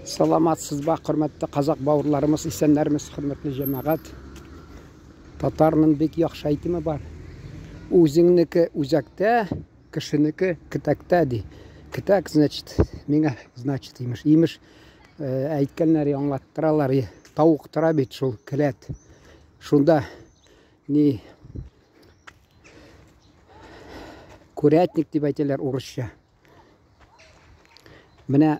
Саламатсызбы, хөрмәтле казак бауырларымыз, исәннәрмез, хөрмәтле җәмәгать. Татарның бик яхшы әйтеме бар. Үзеңнеке үзәктә, кешенеке кетәктә ди. Кетәк, значит, миңа, значит, имеш. Имеш, әйткәннәр, аңлаттыралар. Тавык тора бит шул келәт. Шунда ни курятник дип әйтәләр урысча. Менә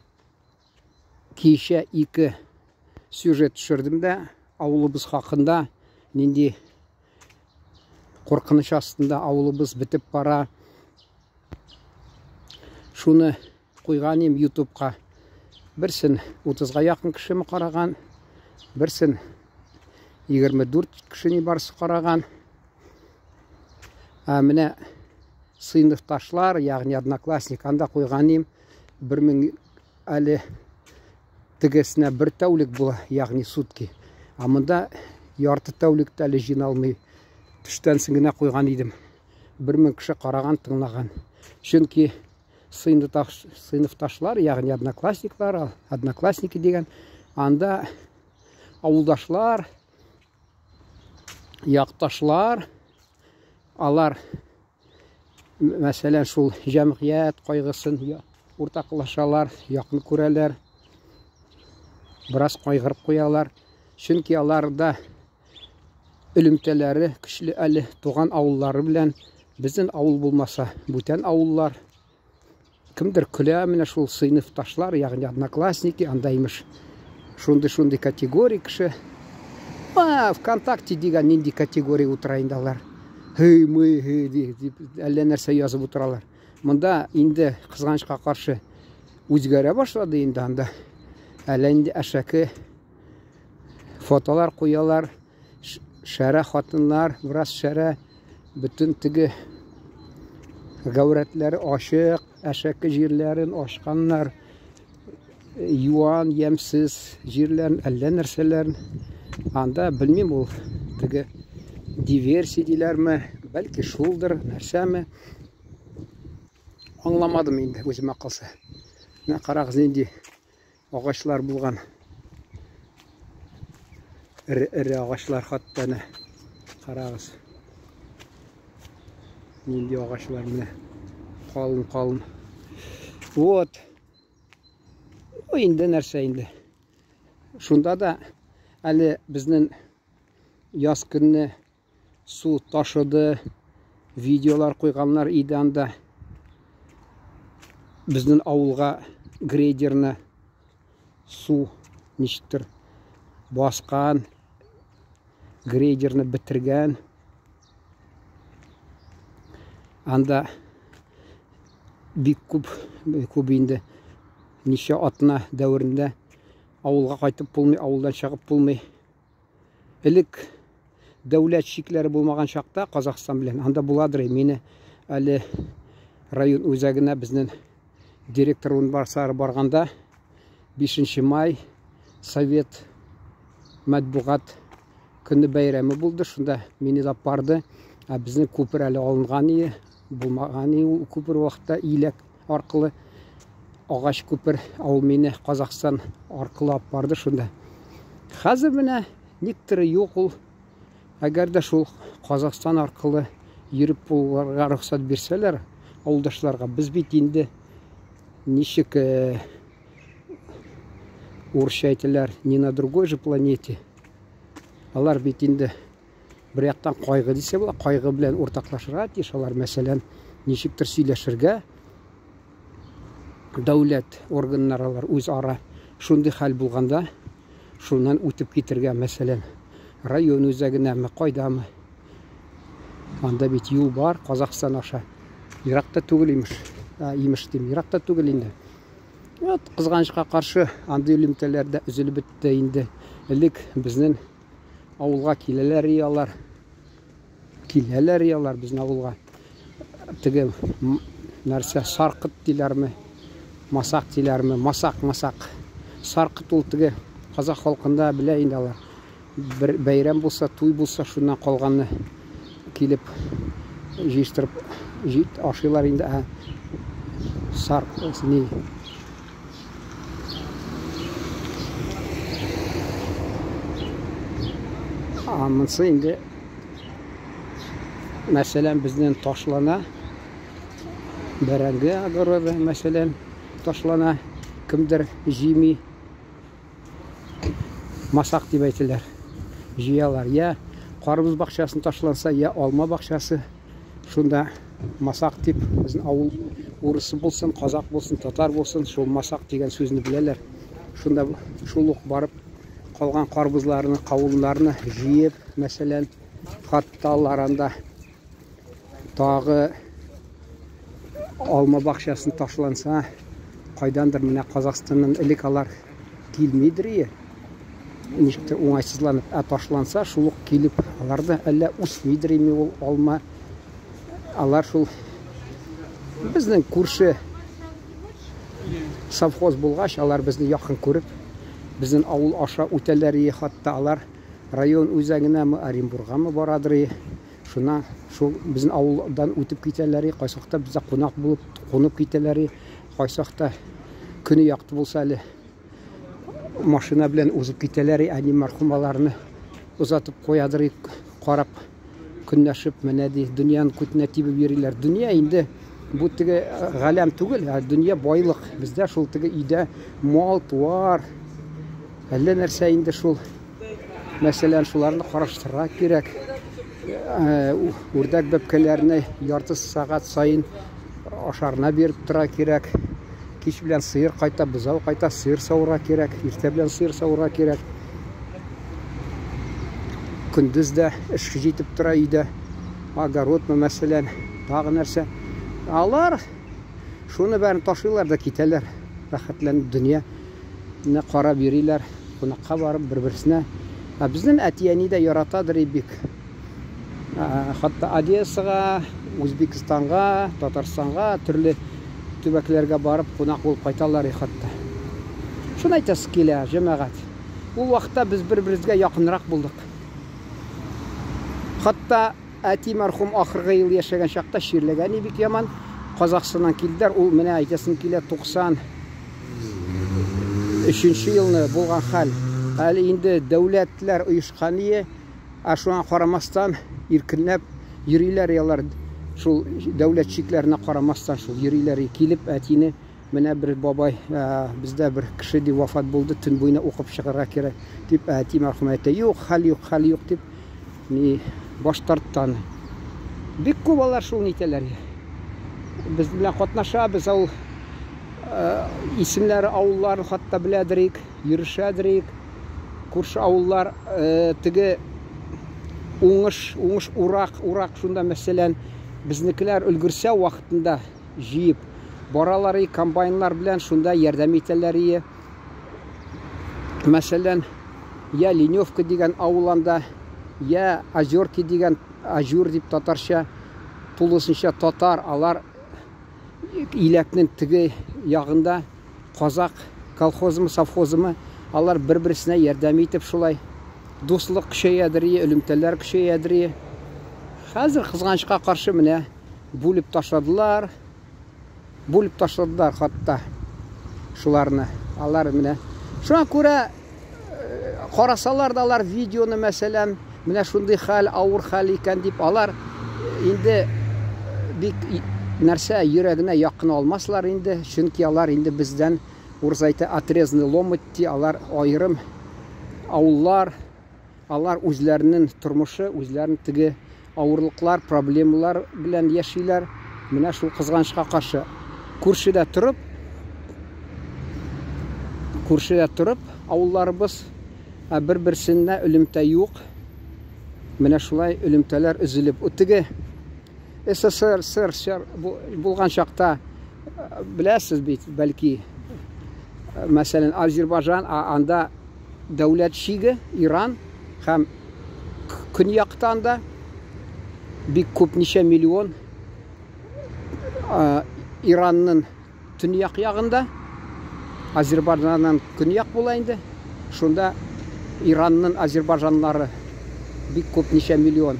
кичә ике сюжет төшердем дә, авылыбыз хакында, нинди куркыныч астында авылыбыз бетеп бара. Шуны куйган идем ютубка. Берсен 30-га якын кешеме караган, берсен 24 кеше ни барысы караган. Ә менә сыйныфташлар, ягъни одноклассник, анда куйган идем. 1000 әле тегесенә бер тәүлек була, ягъни сутки. Ә монда ярты тәүлек тә әле җыйналмый. Төштән соң генә куйган идем. 1000 кеше караган, тыңлаган. Чөнки сыйныфташлар, ягъни одноклассниклар, одноклассники дигән, анда авылдашлар, якташлар, алар мәсәлән, шул җәмгыять кайгысын уртаклашалар, якын күрәләр, бераз кайгырып куялар. Чөнки аларда элемтәләре көчле әле туган авыллары белән. Безнең авыл булмаса, бүтән авыллар. Кемдер көлә, менә шул сыйныфташлар, ягъни одноклассники, анда имеш шундый-шундый категория кеше. А, ВКонтакте дигән нинди категория утыра инде алар. Һей, мы, һей, дип әллә нәрсә язып утыралар. Монда инде кызганычка каршы үзгәрә башлады инде анда. Әллә инде әшәке фотолар куялар. Шәрә хатыннар, бераз шәрә, бөтен теге гаурәтләре ачык, әшәке җирләрен ачканнар, юан, ямьсез җирләрен, әллә нәрсәләрен. Анда белмим ул теге диверсия диләрме, бәлки шулдыр, нәрсәме. Аңламадым инде үземә калса. Менә карагыз нинди агачлар булган. Эре-эре агачлар хатта әнә. Карагыз. Нинди агачлар менә. Калын-калын. Вот. Ну, инде нәрсә инде. Шунда да әле безнең яз көнне су ташыды, видеолар куйганнар иде анда. Безнең авылга грейдерны су ничектер баскан, грейдерны бетергән. Анда бик күп, күп инде ничә атна дәверендә авылга кайтып булмый, авылдан чыгып булмый. Элек дәүләт чикләре булмаган чакта Казахстан белән анда буладыр, мине әле район үзәгенә безнең директор урынбасары барганда 5 май совет матбугат көне бәйрәме булды, шунда мине дә барды. Ә безнең күпер әле алынган иде, булмаган иде ул күпер вакытта иләк аркылы агач күпер, ул мине Казахстан аркылы алып барды шунда. Хәзер менә никтер юк ул. Әгәр дә шул Казахстан аркылы йөреп булырга рөхсәт бирсәләр авылдашларга, без бит инде ничек урысча әйтәләр, не на другой же планете. Алар бит инде бер яктан кайгы дисә була, кайгы белән уртаклашырга тиеш алар, мәсәлән, ничектер сөйләшергә дәүләт органнары алар үзара шундый хәл булганда шуннан үтеп китергә, мәсәлән, район үзәгенәме, кайдамы. Анда бит юл бар, Казахстан аша. Ерак та түгел имеш. Ә, имеш дим, ерак та түгел инде. Вот, кызганычка каршы, андый элемтәләр дә өзелеп бетте инде. Элек безнең авылга киләләр и алар. Киләләр и алар безнең авылга. Теге нәрсә, саркыт диләрме, масак диләрме, масак, масак. Саркыт ул теге казах халкында белә инде алар. Бер бәйрәм булса, туй булса, шуннан калганны килеп җыештырып җит ашыйлар инде. Ә сарк ни? А монысы инде, мәсәлән, безнең ташлана бәрәңге огороды, мәсәлән, ташлана, кемдер җыймый. Масак дип әйтәләр. Җыялар. Я карбыз бакчасын ташланса, я алма бакчасы. Шунда масак дип безнең авыл урысы булсын, казак булсын, татар булсын, шул масак дигән сүзне беләләр. Шунда шул ук барып калган карбызларны, кавыннарны җыеп, мәсәлән, хатта алар анда тагы алма бакчасын ташланса, кайдандыр менә Казахстаннан элек алар килмидер ие. Ничектер уңайсызланып, ә ташланса, шул ук килеп, алар да әллә үсмидер име ул алма. Алар шул безнең күрше совхоз булгач, алар безне якын күреп, безнең авыл аша үтәләр ие, хатта алар район үзәгенәме, Оренбургамы барадыр ие. Шуннан шул безнең авылдан үтеп китәләр ие, кайсы вакытта бездә кунак булып кунып китәләр ие, кайсы вакытта көне якты булса әле машина белән узып китәләр, әни мәрхүм аларны озатып куядыр, карап көнләшеп, менә ди, дөньяның күтенә тибеп йөриләр. Дөнья инде бу теге галәм түгел, ә дөнья байлык. Бездә шул теге өйдә мал, туар, әллә нәрсә инде шул. Мәсәлән, шуларны караштырырга кирәк. Үрдәк бәбкәләрне ярты сәгать саен ашарына биреп тора кирәк. Кич белән сыер кайта, бозау кайта, сыер савырга кирәк. Иртә белән сыер савырга кирәк. Көндез дә эш җитеп тора өйдә. Огородмы, мәсәлән, тагы нәрсә. Алар шуны бәрен ташыйлар да китәләр. Рәхәтләнеп дөньяны карап йөриләр. Кунакка барып бер-берсенә. Ә безнең әти-әни дә яратадыр бик. Хатта Одессага, Үзбекстанга, Татарстанга, төрле төбәкләргә барып кунак булып кайталар хатта. Шуны әйтәсе килә, җәмәгать. Ул вакытта без бер-беребезгә якынрак булдык. Хатта әти мәрхүм ахыргы ел яшәгән чакта чирләгән бик яман. Казахстаннан килделәр. Ул менә әйтәсем килә 93 елны булган хәл. Әле инде дәүләтләр оешкан ие. Ә шуңа карамастан иркенләп йөриләр алар, шул дәүләт чикләренә карамастан шул йөриләр. Килеп әтине менә бер бабай бездә бер кеше дип вафат булды, төн буена укып чыгарга кирәк дип әти мәрхүм әйтә, юк, хәл юк, хәл юк дип ни баш тартты аны. Бик күп алар шул нитәләр. Без белән катнашабыз, ул исемнәре авылларын хатта беләдерик, йөрешәдерик. Күрше авыллар теге уңыш, уңыш урак, урак шунда мәсәлән, безнекеләр өлгерсә вакытында җыеп баралар и комбайннар белән шунда ярдәм итәләр и. Мәсәлән, я Леневка дигән авыл анда, я Озерки дигән, Ажур дип татарча, тулысынча татар, алар иләкнең теге ягында казак колхозымы, совхозымы, алар бер-берсенә ярдәм итеп шулай дуслык көчәядер, элемтәләр көчәядер. Хәзер кызганычка каршы менә бүлеп ташладылар. Бүлеп ташладылар хатта шуларны. Алар менә. Шуңа күрә карасалар да алар видеоны, мәсәлән, менә шундый хәл, авыр хәл икән дип, алар инде бик нәрсә йөрәгенә якын алмаслар инде, чөнки алар инде бездән, урыс әйтә, отрезанный ломоть ди, алар аерым авыллар, алар үзләренең тормышы, үзләренең теге авырлыклар, проблемалар белән яшиләр. Менә шул кызганычка каршы күршедә торып, күршедә торып, авылларыбыз бер-берсенә элемтә юк. Менә шулай элемтәләр өзелеп. Теге СССР булган чакта беләсез бит, бәлки, мәсәлән, Азербайҗан, анда дәүләт чиге, Иран һәм көньяктан да бик күп ничә миллион Иранның төньяк ягында, Азербайҗаннан көньяк була инде. Шунда Иранның азербайҗаннары бик күп ничә миллион.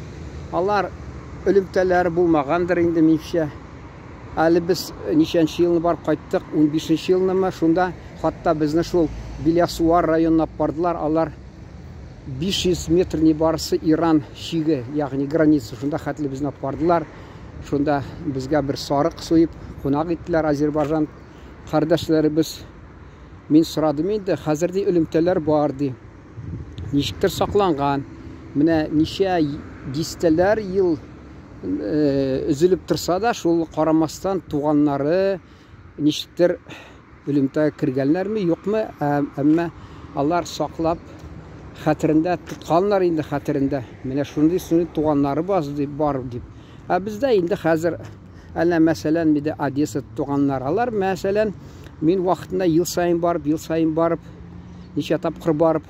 Алар элемтәләре булмагандыр инде, минемчә. Әле без ничәнче елны барып кайттык, 15 елнымы, шунда хатта безне шул Билясуар районына алып бардылар. Алар 500 метр нибарысы Иран чиге, ягъни граница, шунда хәтле безне алып бардылар. Шунда безгә бер сарык суеп кунак иттеләр Азербайҗан кардәшләребез. Мин сорадым инде, хәзер ди элемтәләр бар ди. Ничектер сакланган. Менә ничә дистәләр ел өзелеп торса да, шул карамастан туганнары ничектер элемтәгә кергәннәрме, юкмы, әмма алар саклап хәтерендә тотканнар инде хәтерендә. Менә шундый шундый туганнары бар дип, бар дип. Ә бездә инде хәзер әллә мәсәлән, миндә Одесса туганнар. Алар мәсәлән, мин вакытында ел саен барып, ел саен барып, ничә тапкыр барып,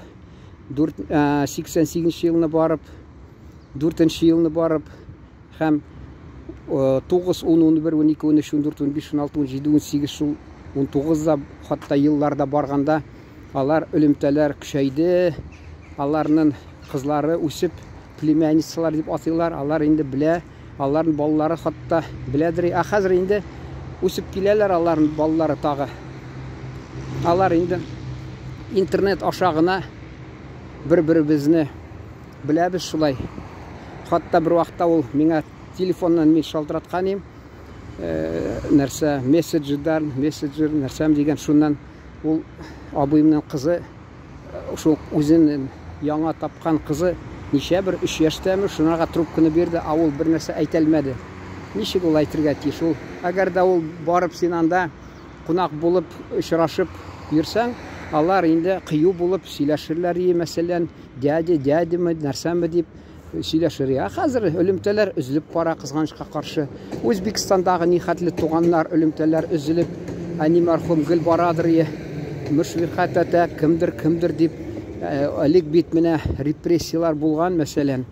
88 елны барып, 4 елны барып һәм 9, 10, 11, 12, 13, 14, 15, 16, 17, 18 шул 19 да хатта елларда барганда алар элемтәләр көчәйде. Аларның кызлары үсеп племянницалар дип атыйлар. Алар инде белә, аларның балалары хатта беләдер. Ә хәзер инде үсеп киләләр аларның балалары тагы. Алар инде интернет аша гына бер-беребезне беләбез шулай. Хатта бер вакытта ул миңа телефоннан мин шалтыраткан идем. Нәрсә, мессенджердан, мессенджер нәрсәм дигән, шуннан ул абыемның кызы, шул үзенең яңа тапкан кызы ничә бер 3 яшьтәме, шунарга трубканы бирде, ә ул бер нәрсә әйтә алмады. Ничек ул әйтергә тиеш ул? Әгәр дә ул барып син анда кунак булып очрашып йөрсәң, алар инде кыю булып сөйләшерләр, мәсәлән, дядя, дядяме, нәрсәме дип сөйләшер. Ә хәзер элемтәләр өзелеп бара, кызганычка каршы. Үзбекстандагы нихәтле туганнар элемтәләр өзелеп, әни мәрхүм гел барадыр, Мөшфика тәтә, кемдер, кемдер дип. Элек бит менә репрессияләр булган, мәсәлән,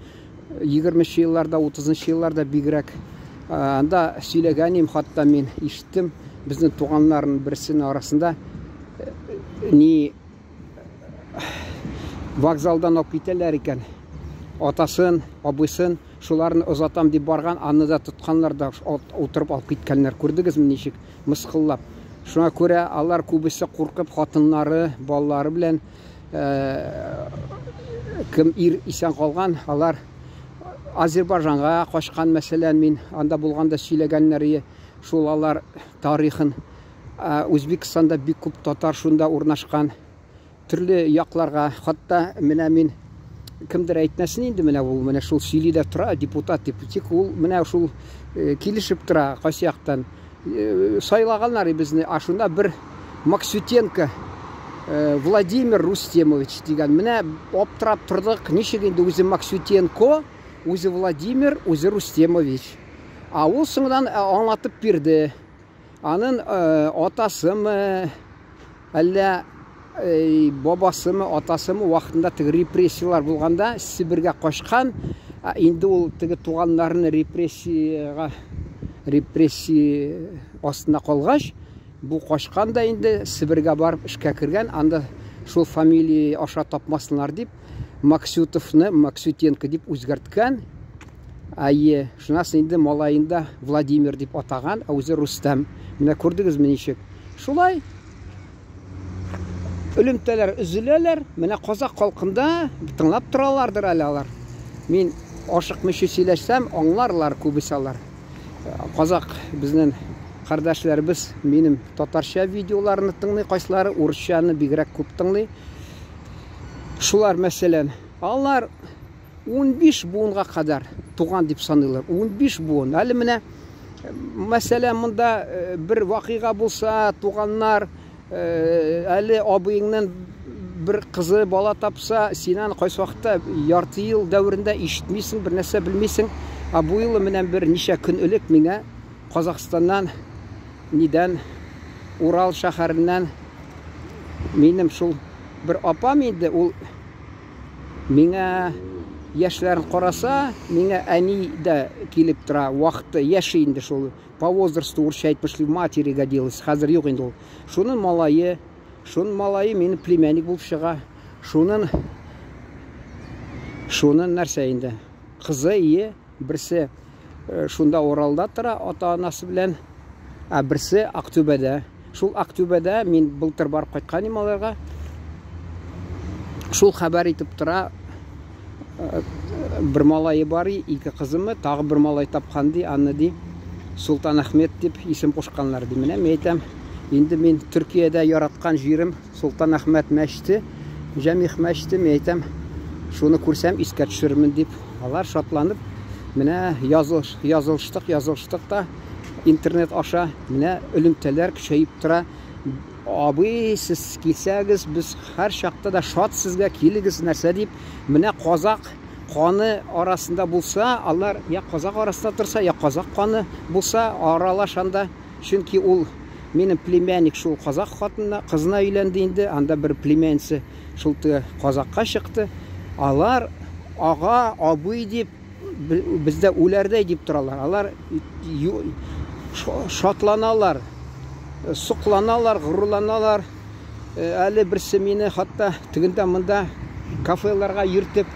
20 елларда, 30 елларда бигрәк. Анда сөйләгән идем, хатта мин ишеттем, безнең туганнарның берсенең арасында ни вокзалдан алып китәләр икән. Атасын, абыйсын, шуларны озатам дип барган, аны да тотканнар да утырып алып киткәннәр. Күрдегезме ничек мыскыллап? Шуңа күрә алар күбесе куркып хатыннары, балалары белән кем ир исән калган, алар Азербайҗанга качкан, мәсәлән, мин анда булганда сөйләгәннәре шул алар тарихын. Үзбекстанда бик күп татар шунда урнашкан. Төрле якларга, хатта менә мин кемдер әйтмәсен инде, менә ул менә шул сөйли дә тора, депутат дип, тик ул менә шул килешеп тора, кайсы яктан сайлаганнар безне. А шунда бер Максютенко Владимир Рустемович дигән. Менә аптырап тордык, ничек инде үзе Максютенко, үзе Владимир, үзе Рустемович. А ул соңдан аңлатып бирде. Аның атасымы, әллә бабасымы, атасымы вакытында теге репрессиялар булганда Сибиргә качкан, инде ул теге туганнарын репрессия астында калгач, бу качкан да инде Сибиргә барып эшкә кергән, анда шул фамилия аша тапмасыннар дип, Максютовны Максютенко дип үзгәрткән. Әйе, шуннан инде малаен да Владимир дип атаган, ә үзе Рустам. Менә күрдегезме ничек? Шулай элемтәләр өзеләләр. Менә казак халкында тыңлап торалардыр әле алар. Мин ашыкмыйча сөйләшсәм, аңларлар күбесе алар. Казак безнең кардәшләребез минем татарча видеоларны тыңлый, кайсылары урысчаны бигрәк күп тыңлый. Шулар мәсәлән, алар 15 буынга кадәр туган дип саныйлар. 15 буын. Әле менә мәсәлән, монда бер вакыйга булса, туганнар әле абыеңнан бер кызы бала тапса, син аны кайсы вакытта ярты ел дәверендә ишетмисең, бер нәрсә белмисең. Ә бу юлы менә бер ничә көн элек миңа Казахстаннан, нидән, Урал шәһәреннән минем шул бер апам инде, ул миңа яшьләрен караса, миңа әни дә килеп тора, вакыты яши инде шул, по возрасту урысча әйтмешли, матери годилась, хәзер юк инде ул. Шуның малае, шуның малае минем племянник булып чыга. Шуның нәрсә инде? Кызы ие, берсе шунда Уралда тора ата-анасы белән, ә берсе Актүбәдә. Шул Актүбәдә мин былтыр барып кайткан идем аларга. Шул хәбәр итеп тора. Бер малае бар, ике кызымы, тагы бер малай тапкан ди, аны ди Султан Ахмед дип исем кушканнар ди. Менә мин әйтәм, инде мин Төркиядә яраткан җирем Султан Ахмед мәчете, Җәмигъ мәчете, мин әйтәм, шуны күрсәм искә төшерермен дип. Алар шатланып, менә язылыш, язылыштык, язылыштык та интернет аша, менә элемтәләр көчәеп тора. Абый, сез килсәгез, без һәр чакта да шат сезгә, килегез, нәрсә дип. Менә казак каны арасында булса, алар я казак арасында торса, я казак каны булса, аралаш анда. Чөнки ул минем племянник шул казак хатынына, кызына өйләнде инде. Анда бер племянница шул теге казакка чыкты. Алар ага, абый дип бездә үләрдәй дип торалар. Алар шатланалар, сокланалар, горурланалар. Әле берсе мине хатта тегендә монда кафеларга йөртеп,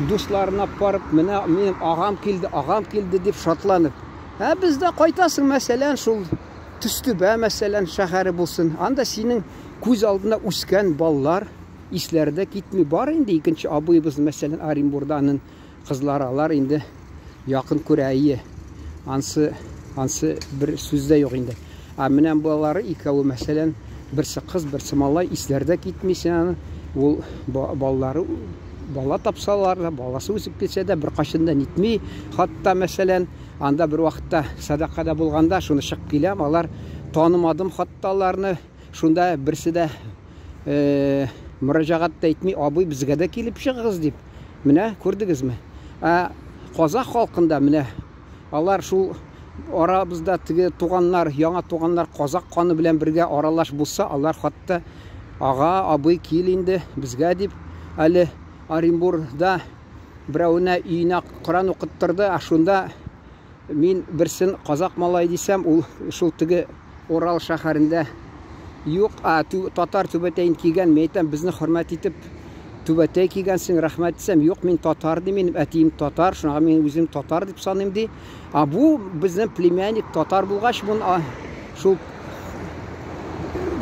дусларына барып, менә минем агам килде, агам килде дип шатланып. Ә бездә кайтасың, мәсәлән, шул Төстүбә, мәсәлән, шәһәре булсын. Анда синең күз алдында үскән балалар исләре дә китми. Бар инде икенче абыебыз, мәсәлән, Оренбурда аның кызлары, алар инде якын күрә, әйе. Ансы, ансы бер сүз дә юк инде. Ә менә балалары икәве, мәсәлән, берсе кыз, берсе малай, исләре дә китми син аны. Ул балалары бала тапсалар да, баласы үсеп китсә дә, беркайчан да нитми. Хатта, мәсәлән, анда бер вакытта садакада булганда, шуны чыгып киләм, алар танымадым хатта аларны. Шунда берсе дә мөрәҗәгать тә итми, абый, безгә дә килеп чыгыгыз дип. Менә күрдегезме? Ә казах халкында менә алар шул арабызда теге туганнар, яңа туганнар казак каны белән бергә аралаш булса, алар хатта ага, абый кил инде безгә дип, әле Оренбургда берәүенә өенә Коран укыттырды, ә шунда мин берсен казак малай дисәм, ул шул теге Урал шәһәрендә юк, а татар түбәтәен кигән, мин әйтәм, безне хөрмәт итеп түбәтәй кигәнсең, рәхмәт дисәм, юк, мин татар ди, минем әтием татар, шуңа мин үзем татар дип саныйм ди. А бу безнең племянник татар булгач, бун шул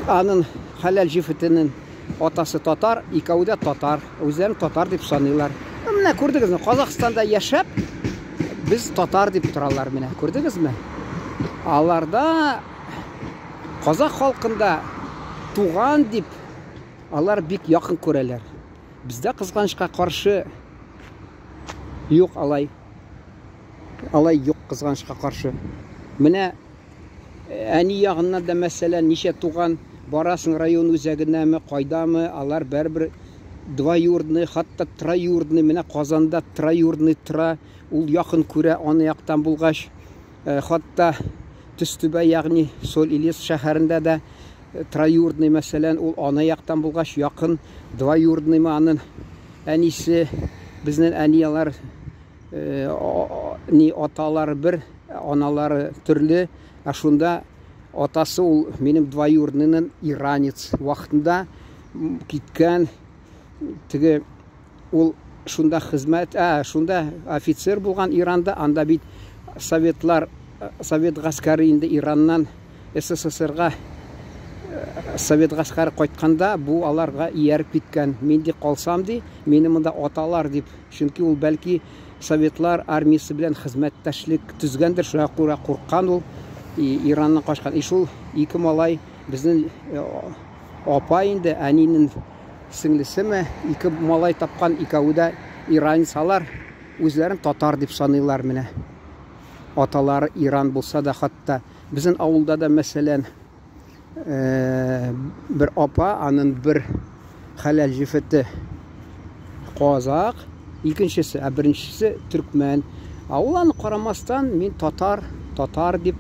анын хәләл җефетенең атасы татар, икәү дә татар, үзләрен татар дип саныйлар. Менә күрдегезме, Казахстанда яшәп, без татар дип торалар менә, күрдегезме? Аларда казах халкында туган дип алар бик якын күрәләр. Бездә кызганычка каршы юк алай. Алай юк кызганычка каршы. Менә әни ягыннан да мәсәлән, ничә туган барасың район үзәгенәме, кайдамы, алар бәрбер двоюродный, хатта троюродный, менә Казанда троюродный тора, ул якын күрә аны яктан булгач, хатта Төстүбә, ягъни Соль-Илецк шәһәрендә дә троюродный, мәсәлән, ул ана яктан булгач, якын двоюродныймы анын әнисе, безнең әни алар ни аталары бер, аналары төрле, ә шунда атасы ул минем двоюродныйның иранец вакытында киткән, теге ул шунда хезмәт, ә, шунда офицер булган Иранда, анда бит советлар, совет гаскәре инде Ираннан СССРга совет гаскәре кайтканда, бу аларга ияреп киткән. Мин ди калсам ди, мине монда аталар дип. Чөнки ул бәлки советлар армиясе белән хезмәттәшлек төзгәндер, шуңа күрә курккан ул, Ираннан качкан. И шул ике малай безнең апа инде, әнинең сеңлесеме, ике малай тапкан, икәве дә иранец, алар үзләрен татар дип саныйлар менә. Аталары Иран булса да, хатта безнең авылда да, мәсәлән, бер апа, анын бер хәләл җефете казак, икенчесе, ә беренчесе төркмән. Ә ул аны карамастан, мин татар, татар дип,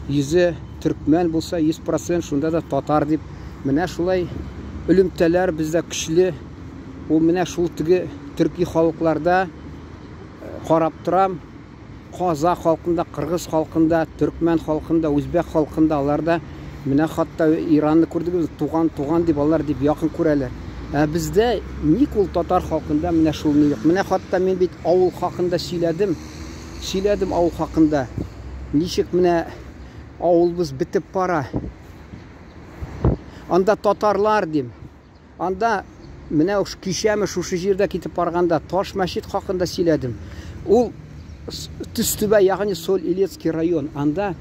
йөзе төркмән булса, 100% шунда да татар дип. Менә шулай элемтәләр бездә көчле. Ул менә шул теге төрки халыкларда карап торам. Казах халкында, кыргыз халкында, төркмән халкында, үзбәк халкында аларда менә хатта Иранны күрдегез, туган, туган дип алар дип якын күрәләр. Ә бездә ник ул татар халкында менә шул ни юк. Менә хатта мин бит авыл хакында сөйләдем. Сөйләдем авыл хакында. Ничек менә авылыбыз бетеп бара. Анда татарлар дим. Анда Менә уж кичәме шушы җирдә китеп барганда таш мәчет хакында сөйләдем. Ул Төстүбә, ягъни Соль-Илецкий район. Анда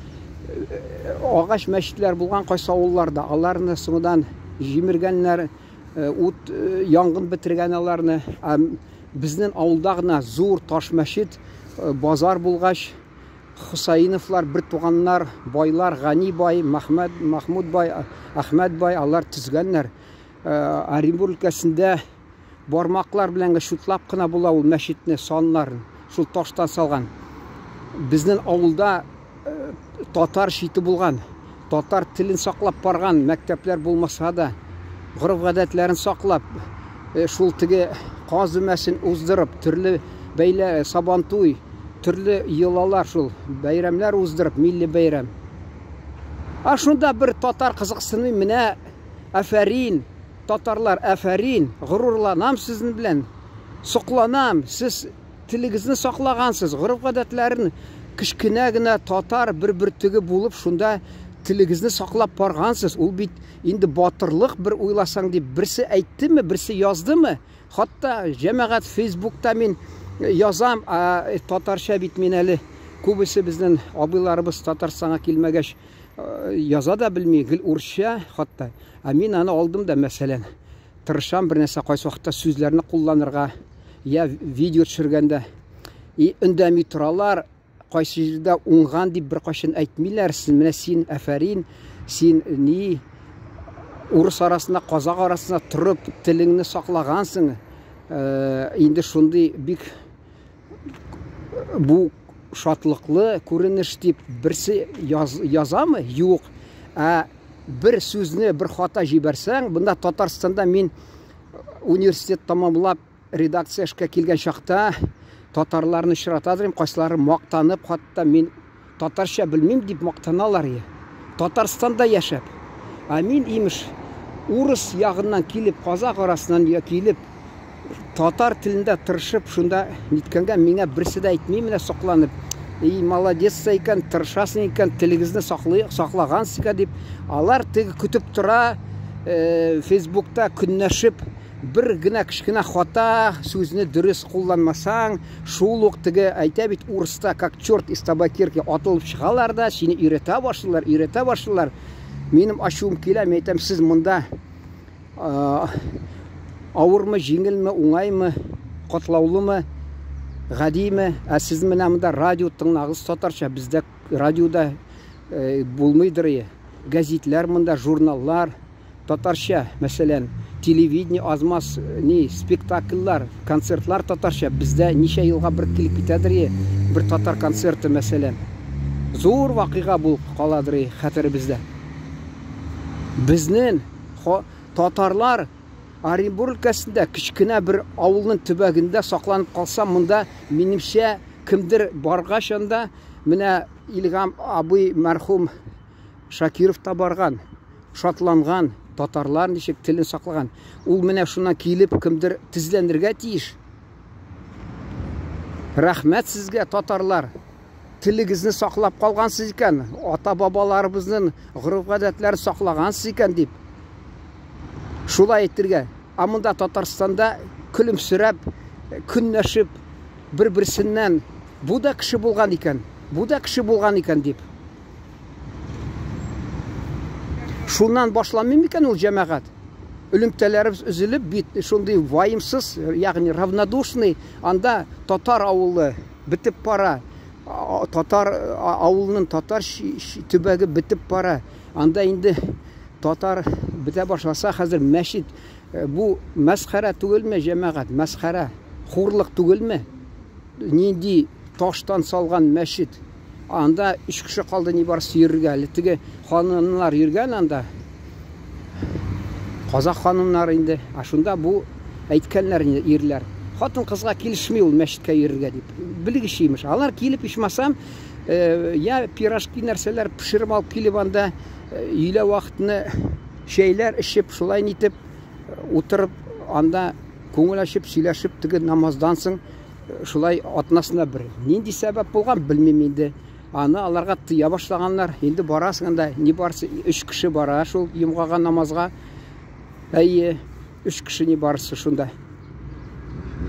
агач мәчетләр булган кайсы авылларда. Аларны соңдан җимергәннәр, ут янгын бетергән аларны. Ә безнең авылда гына зур таш мәчет, базар булгач, Хусаиновлар, бер туганнар, байлар, Гани бай, Махмад, Махмуд бай, Әхмәт бай, алар төзгәннәр. Оренбург өлкәсендә бармаклар белән генә чутлап кына була ул мәчетне, саннарын, шул таштан салган. Безнең авылда татар чите булган, татар телен саклап барган мәктәпләр булмаса да, гореф-гадәтләрен саклап, шул теге каз өмәсен уздырып, төрле бәйлә, сабантуй, төрле йолалар шул бәйрәмнәр уздырып, милли бәйрәм. А шунда бер татар кызыксынмый, менә афәрин, татарлар, афәрин, горурланам сезнең белән, сокланам, сез телегезне саклагансыз, гореф-гадәтләрен кечкенә генә татар бер бөртеге булып шунда телегезне саклап баргансыз. Ул бит инде батырлык бер уйласаң дип, берсе әйттеме, берсе яздымы? Хатта җәмәгать Фейсбукта мин язам, а татарча бит мин әле күбесе безнең абыйларыбыз Татарстанга килмәгәч яза да белми, гел урысча хатта. Ә мин аны алдым да, мәсәлән, тырышам бер нәрсә кайсы вакытта сүзләрне кулланырга, я видео төшергәндә. И өндәми торалар, кайсы җирдә уңган дип беркайчан әйтмиләр. Син менә син афәрин, син ни урыс арасында, казак арасында торып телеңне саклагансың. Инде шундый бик бу шатлыклы күренеш дип берсе яз, язамы? Юк. Ә бер сүзне, бер хата җибәрсәң, бында Татарстанда мин университет тамамлап редакция эшкә килгән чакта татарларны очрата идем, кайсылары мактанып, хатта мин татарча белмим дип мактаналар иде. Татарстанда яшәп. Ә мин, имеш, урыс ягыннан килеп, казак арасыннан я килеп, татар телендә тырышып, шунда ниткәнгә миңа берсе дә әйтми, менә сокланып. И, молодец икән, тырышасың икән, телегезне саклый, саклагансыз икән дип. Алар теге көтеп тора, Фейсбукта көнләшеп, бер генә кечкенә хата, сүзне дөрес кулланмасаң, шул ук теге әйтә бит урыста, как черт из табакерки атылып чыгалар да, сине өйрәтә башлыйлар, өйрәтә башлыйлар. Минем ачуым килә, мин әйтәм, сез монда авырмы, җиңелме, уңаймы, катлаулымы, гадиме, ә сез менә монда радио тыңлагыз татарча, бездә радиода булмыйдыр. Гәзитләр монда, журналлар татарча, мәсәлән, телевидение азмас ни спектакльләр, концертлар татарча, бездә ничә елга бер килеп китәдер, бер татар концерты, мәсәлән. Зур вакыйга булып каладыр хәтеребездә. Безнең татарлар Оренбург өлкәсендә кечкенә бер авылның төбәгендә сакланып калса, монда минемчә кемдер баргач анда, менә Илгам абый мәрхүм Шакиров та барган, шатланган, татарлар ничек телен саклаган. Ул менә шуннан килеп кемдер тезләнергә тиеш. Рәхмәт сезгә, татарлар. Телегезне саклап калгансыз икән, ата-бабаларыбызның гореф-гадәтләрен саклагансыз икән дип. Шулай әйтергә. Ә монда Татарстанда көлемсерәп, көнләшеп, бер-берсеннән бу да кеше булган икән, бу да кеше булган икән дип. Шуннан башланмый микән ул җәмәгать? Элемтәләребез өзелеп бит шундый ваемсыз, ягъни равнодушный, анда татар авылы бетеп бара. Татар авылының татар төбәге бетеп бара. Анда инде татар бетә башласа, хәзер мәчет бу мәсхәрә түгелме, җәмәгать? Мәсхәрә, хурлык түгелме? Нинди таштан салган мәчет? Анда өч кеше калды нибарысы йөрергә. Әле теге ханымнар йөргән анда. Казах ханымнары инде. А шунда бу әйткәннәр инде ирләр. Хатын кызга килешми ул мәчеткә йөрергә дип. Белгеч имеш. Алар килеп ичмасам, я пирожки нәрсәләр пешереп алып килеп анда өйлә вакытны чәйләр эчеп, шулай нитеп утырып анда күңел ачып сөйләшеп теге намаздан соң шулай атнасына бер. Нинди сәбәп булган, белмим инде. Аны аларга тыя башлаганнар. Инде барасың анда, ни барсы өч кеше бара шул йомгага намазга. Әйе. Өч кеше ни барысы шунда.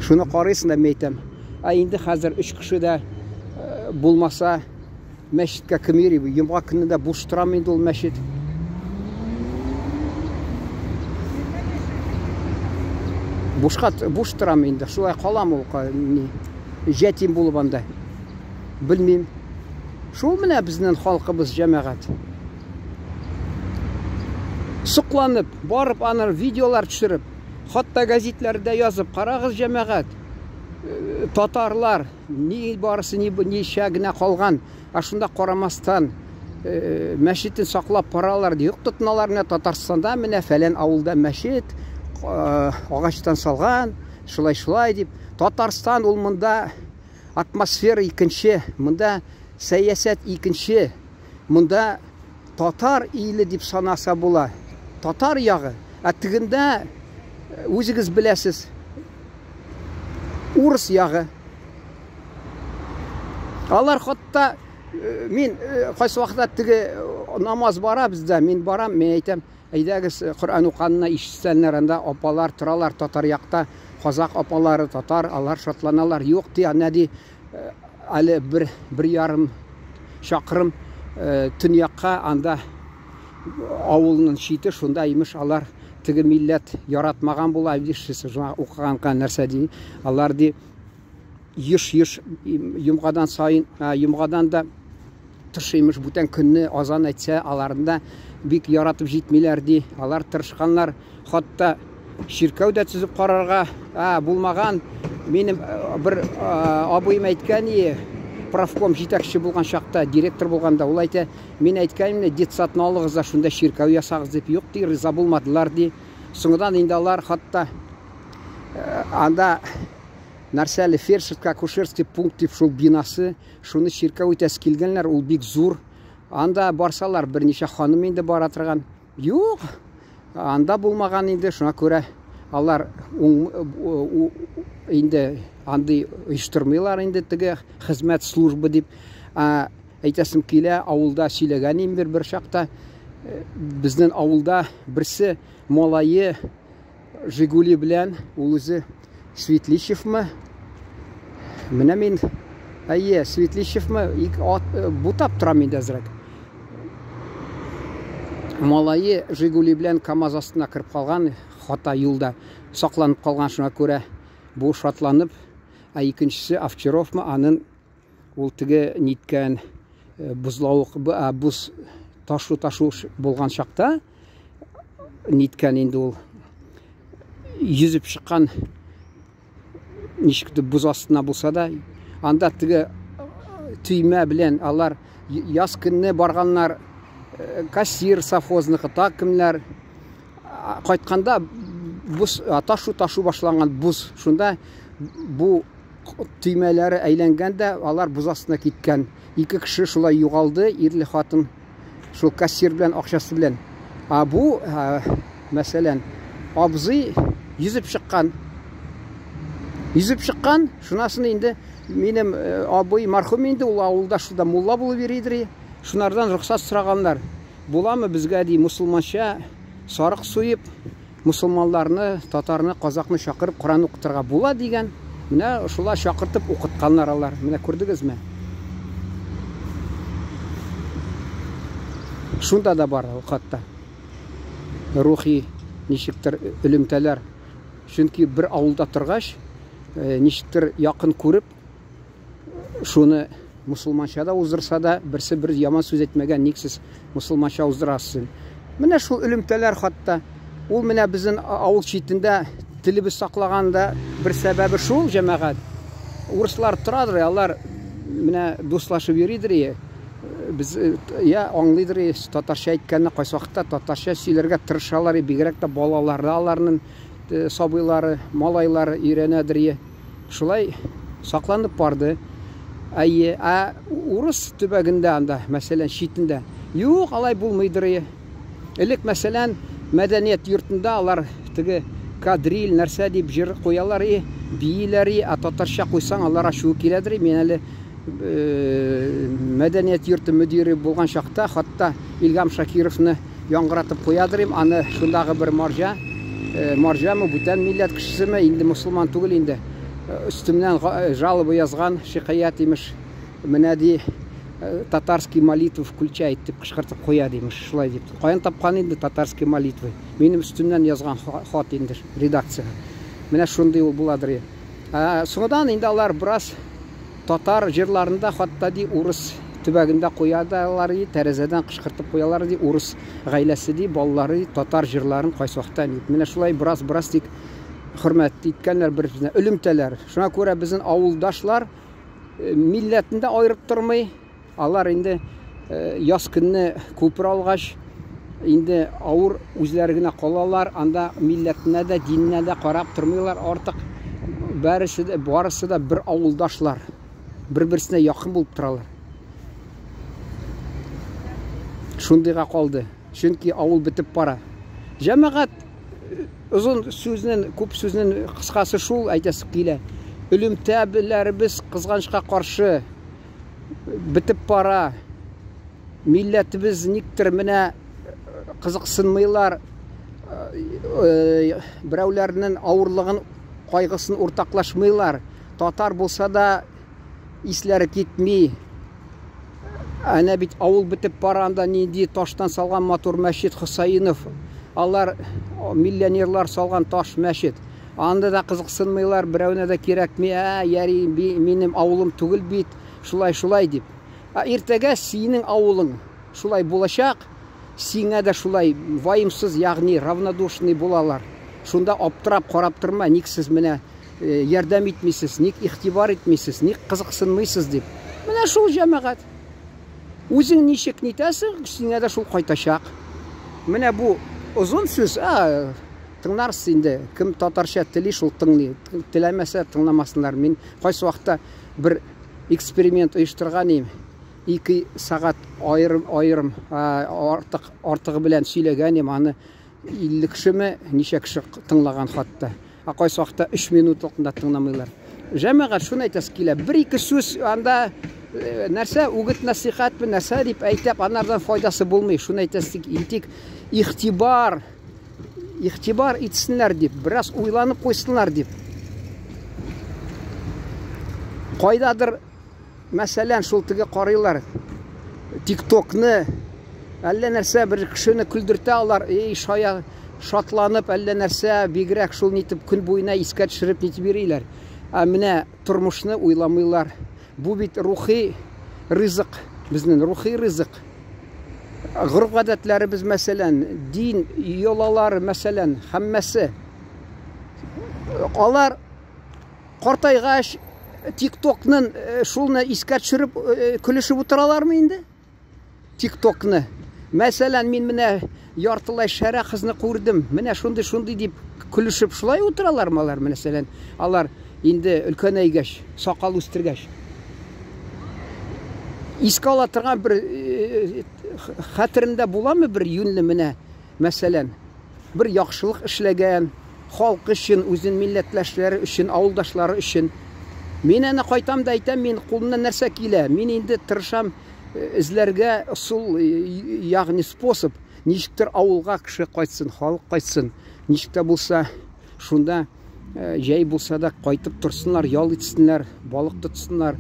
Шуны карыйсың да, мин әйтәм. Ә инде хәзер өч кеше дә э, булмаса, мәчеткә кем йөри? Йомга көнне дә буш торамы инде ул мәчет? Бушка буш торам инде. Шулай калам ул ни. Җәтим булып анда. Белмим. Шул менә безнең халкыбыз җәмәгать. Сокланып, барып аны видеолар төшереп, хатта гәзитләрдә язып, карагыз җәмәгать. Э, татарлар ни барысы ни ничә генә калган, ә шунда карамастан э, мәчетен саклап баралар. Юк тотыналар менә Татарстанда менә фәлән авылда мәчет э, агачтан салган, шулай-шулай дип. Татарстан ул монда атмосфера икенче, монда сәясәт икенче. Монда татар иле дип санаса була. Татар ягы. Ә тегендә э, үзегез беләсез. Урыс ягы. Алар хатта э, мин э, кайсы вакытта теге намаз бара бездә, мин барам, мин әйтәм, әйдәгез Коръән уканына ишетсәннәр, анда апалар торалар татар якта, казак апалары, татар, алар шатланалар. Юк, ди, әнә ди, әле бер, бер ярым чакрым э, төньякка анда авылның чите шунда имеш алар теге милләт яратмаган була шуңа укыган нәрсә ди алар ди еш-еш йомгадан сайын йомгадан да тыш имеш бүтән көнне азан әйтсә аларны да бик яратып җитмиләр ди алар тырышканнар Хатта чиркәү дә төзеп карарга а, булмаган. Минем э, бер э, абыем әйткән ие, профком җитәкче булган чакта, директор булганда, ул әйтә, мин әйткән инде, детсадны алыгыз да шунда чиркәү ясагыз дип. Юк ди, риза булмадылар ди. Соңыннан инде алар хатта э, анда нәрсә әле фельдшерско-акушерский пункт дип шул бинасы, шуны чиркәү итәсе килгәннәр, ул бик зур. Анда барсалар, берничә ханым инде бара торган. Юк, анда булмаган инде, шуңа күрә алар инде андый оештырмыйлар инде теге хезмәт служба дип. Әйтәсем килә, авылда сөйләгән идем бер бер чакта. Э, безнең авылда берсе малае Жигули белән, ул үзе Светличевмы? Менә мин, әйе, Светличевмы, ик ат, э, бутап торам инде әзрәк. Малае Жигули белән КАМАЗ астына кереп калган, хата юлда сакланып калган, шуңа күрә бу шатланып, ә икенчесе Овчаровмы, анын ул теге ниткән э, бозлавык, боз ташу-ташу булган чакта ниткән инде ул йөзеп чыккан ничек боз астына булса да анда теге төймә белән алар яз көнне барганнар э, кассир совхозныкы так кемнәр кайтканда боз ташу ташу башланган боз шунда бу төймәләре әйләнгән дә алар боз астына киткән ике кеше шулай югалды ирле хатын Шул кассир белән акчасы белән. А бу, мәсәлән, абзый йөзеп чыккан. Йөзеп чыккан, шунасын инде минем э, абый мархум инде ул авылда шунда мулла булып йөридер. Шунардан рөхсәт сораганнар. Буламы безгә ди мусулманча сарык суеп, Мусулманларны, татарны, казакны чакырып Коръән укытырга була дигән. Менә шулай чакыртып укытканнар алар. Менә күрдегезме? Шунда да бар ул хатта. Рухи ничектер элемтәләр. Чөнки бер авылда торгач, э, ничектер якын күреп, шуны мусулманча да уздырса да, берсе бер яман сүз әйтмәгән, ник сез мусулманча уздырасыз? Менә шул элемтәләр хатта. Ул менә безнең авыл читендә телебез саклаганда бер сәбәбе шул, җәмәгать. Урыслар торадыр, алар менә дуслашып йөридер. Без я аңлыйдыр, татарча әйткәнне кайсы вакытта татарча сөйләргә тырышалар, бигрәк тә балалары аларның сабыйлары, малайлары өйрәнәдер. Шулай сакланып барды. Әйе, ә урыс төбәгендә анда, мәсәлән, читендә, юк, алай булмыйдыр. Элек, мәсәлән, мәдәният йортында алар теге кадриль нәрсә дип җыр куялар и, бииләр и, ә татарча куйсаң, алар ачуы киләдер. Мин әле э, мәдәният йорты мөдире булган чакта, хатта Илгам Шакировны яңгыратып куядыр им, аны шундагы бер марҗа Марҗамы, бүтән милләт кешесеме, инде мусульман түгел инде. Өстемнән жалоба язган, шикаять имеш. Менә ди, татарский молитвы включает дип кычкыртып куя димеш, шулай дип. Каян тапкан инде татарский молитвы? Минем өстемнән язган хат инде редакциягә. Менә шундый ул буладыр. Соңдан инде алар бераз татар җырларында хатта ди урыс төбәгендә куядалар ди, тәрәзәдән кычкыртып куялар ди, урыс гаиләсе ди, балалары ди, татар җырларын кайсы вакытта ди. Менә шулай бераз-бераз тик хөрмәт иткәннәр бер-берсенә, элемтәләр. Шуңа күрә безнең авылдашлар милләтен дә аерып тормый. Алар инде яз көнне күпер алгач, инде авыр үзләре генә калалар. Анда милләтенә дә, диненә дә карап тормыйлар артык. Барысы да, барысы да бер авылдашлар. Бер-берсенә якын булып торалар. Шундыйга калды. Чөнки авыл бетеп бара. Җәмәгать озын сүзнең, күп сүзнең кыскасы шул әйтәсе килә. Элемтәләребез кызганычка каршы бетеп бара. Милләтебез никтер менә кызыксынмыйлар. Берәүләрнең авырлыгын, кайгысын уртаклашмыйлар. Татар булса да исләре китми. Әнә бит авыл бетеп бара, анда нинди таштан салган матур мәчет Хусаинов. Алар миллионерлар салган таш мәчет. Анда да кызыксынмыйлар, берәүнә дә кирәкми. Ә, яри, минем авылым түгел бит, шулай-шулай дип. Ә иртәгә синең авылың шулай булачак, сиңа да шулай ваемсыз, ягъни равнодушный булалар. Шунда аптырап карап торма, ник сез менә ярдәм итмисез, ник игътибар итмисез, ник кызыксынмыйсыз дип. Менә шул җәмәгать. Үзең ничек нитәсең, сиңа да шул кайтачак. Менә бу озын сүз, а, тыңларсыз инде. Кем татарча тели, шул тыңлый. Теләмәсә тыңламасыннар. Мин кайсы вакытта бер эксперимент оештырган идем. 2 сәгать аерым-аерым артык артыгы белән сөйләгән идем. Аны 50 кешеме, ничә кеше тыңлаган хатта. Ә кайсы вакытта 3 минутлык да тыңламыйлар. Җәмәгать, шуны әйтәсе килә. Бер-ике сүз анда нәрсә үгет насихатмы, нәрсә дип әйтеп, анардан файдасы булмый. Шуны әйтәсе тик игътибар, игътибар итсеннәр дип, бераз уйланып куйсыннар дип. Кайдадыр, мәсәлән, шул теге карыйлар ТикТокны, әллә нәрсә бер кешене көлдертә алар, эй, шая, шатланып, әллә нәрсә, бигрәк шул нитеп көн буена искә төшереп нитеп йөриләр. Ә менә тормышны уйламыйлар. Бу бит рухи ризык, безнең рухи ризык. Гореф-гадәтләребез, мәсәлән, дин йолалары, мәсәлән, һәммәсе. Алар картайгач ТикТокның шулны искә төшереп көлешеп утыралармы инде? ТикТокны. Мәсәлән, мин менә яртылай шәрә кызны күрдем. Менә шундый-шундый дип көлешеп шулай утыралармы алар, мәсәлән? Алар инде өлкәнәйгәч, сакал үстергәч. Искә ала торган бер хәтерендә буламы бер юньле менә, мәсәлән, бер яхшылык эшләгән, халкы өчен, үзенең милләтләшләре өчен, авылдашлары өчен. Мин әнә кайтам да әйтәм, мин кулымнан нәрсә килә? Мин инде тырышам эзләргә ысул, ягъни способ, ничектер авылга кеше кайтсын, халык кайтсын. Ничек тә булса, шунда җәй булса да кайтып торсыннар, ял итсеннәр, балык тотсыннар,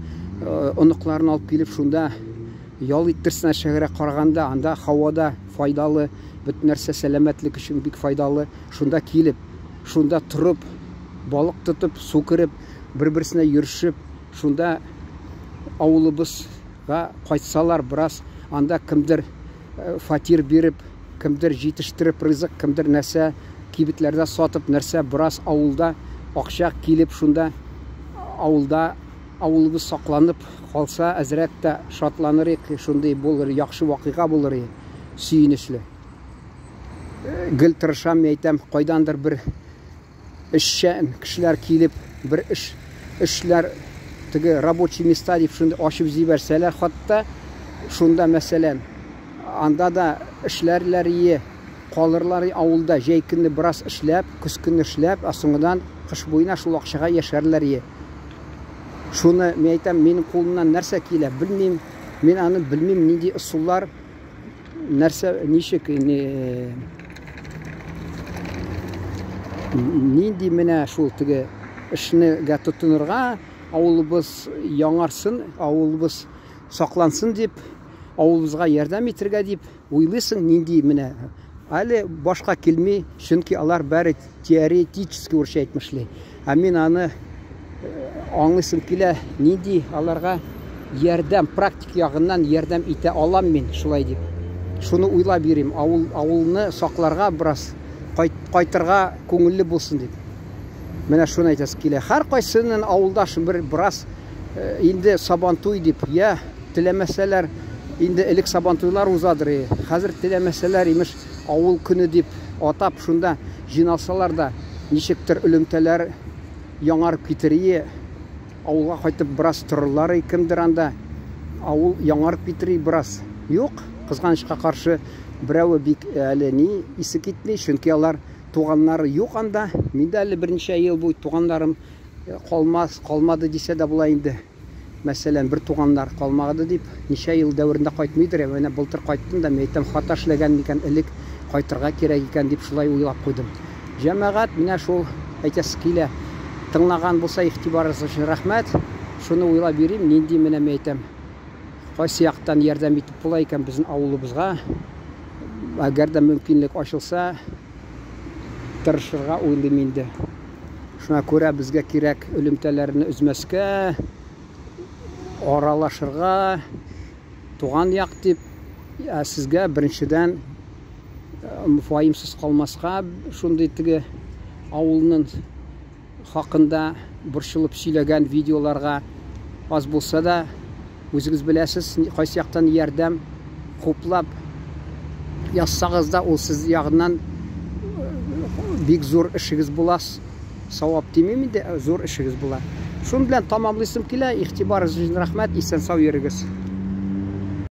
оныкларын алып килеп шунда ял иттерсеннәр шәһәргә караганда, анда һавада файдалы, бөтен нәрсә сәламәтлек өчен бик файдалы. Шунда килеп, шунда торып, балык тотып, су кереп, бер-берсенә йөршеп, шунда авылыбызга кайтсалар, бераз анда кемдер фатир биреп, кемдер җитештереп ризык, кемдер нәрсә кибетләрдә сатып, нәрсә бераз авылда акча килеп, шунда авылда авылыбыз сакланып калса, әзрәк тә шатланыр идек, шундый булыр, яхшы вакыйга булыр иде, сөенечле. Гел тырышам, мин әйтәм, кайдандыр бер эшчән кешеләр килеп, бер эш эшләр теге рабочий места дип шундый ачып җибәрсәләр, хатта шунда, мәсәлән, анда да эшләрләр ие, калырлар авылда җәй көне бераз эшләп, көз көне эшләп, ә соңыннан кыш буена шул акчага яшәрләр ие. Шуны мин әйтәм, минем кулымнан нәрсә килә, белмим. Мин аны белмим, нинди ысуллар, нәрсә, ничек, не... Нинди менә шул теге эшнегә тотынырга, авылыбыз яңарсын, авылыбыз саклансын дип, авылыбызга ярдәм итергә дип уйлыйсың, нинди менә әле башка килми, чөнки алар бәре теоретически урысча әйтмешли. Ә мин аны аңлыйсым килә, нинди аларга ярдәм, практик ягыннан ярдәм итә алам мин, шулай дип. Шуны уйлап йөрим, авыл, авылны сакларга бераз, кайтырга күңелле булсын дип. Менә шуны әйтәсе килә. Һәркайсының авылдашы бер бераз инде Сабантуй дип, я теләмәсәләр, инде элек Сабантуйлар узадыр, хәзер теләмәсәләр, имеш, авыл көне дип атап, шунда җыйналсалар да, ничектер элемтәләр яңарып китерие, авылга кайтып бераз торырлар, кемдер анда авыл яңарып китерие бераз. Юк, кызганычка каршы, берәве бик әле ни исе китми, чөнки алар туганнары юк анда. Мин дә әле берничә ел буе туганнарым калмас, калмады дисә дә була инде. Мәсәлән, бер туганнар калмады дип, ничә ел дәверендә кайтмыйдыр. Менә былтыр кайттым да, мин әйтәм, хата эшләгән микән, элек кайтырга кирәк икән дип шулай уйлап куйдым. Җәмәгать, менә шул әйтәсе килә. Тыңлаган булса, игътибарыгыз өчен рәхмәт. Шуны уйлап йөрим, нинди менә мин әйтәм, кайсы яктан ярдәм итеп була икән безнең авылыбызга. Әгәр дә мөмкинлек ачылса, тырышырга уйлыйм инде. Шуңа күрә безгә кирәк элемтәләрне өзмәскә, аралашырга, туган як дип, ә сезгә беренчедән ваемсыз калмаска, шундый теге авылның хакында борчылып сөйләгән видеоларга аз булса да, үзегез беләсез, кайсы яктан ярдәм хуплап язсагыз да, ул сез ягыннан бик зур эшегез була. Савап димим инде, зур эшегез була. Шуның белән тамамлыйсым килә. Игътибарыгыз өчен рәхмәт. Исән сау йөрегез.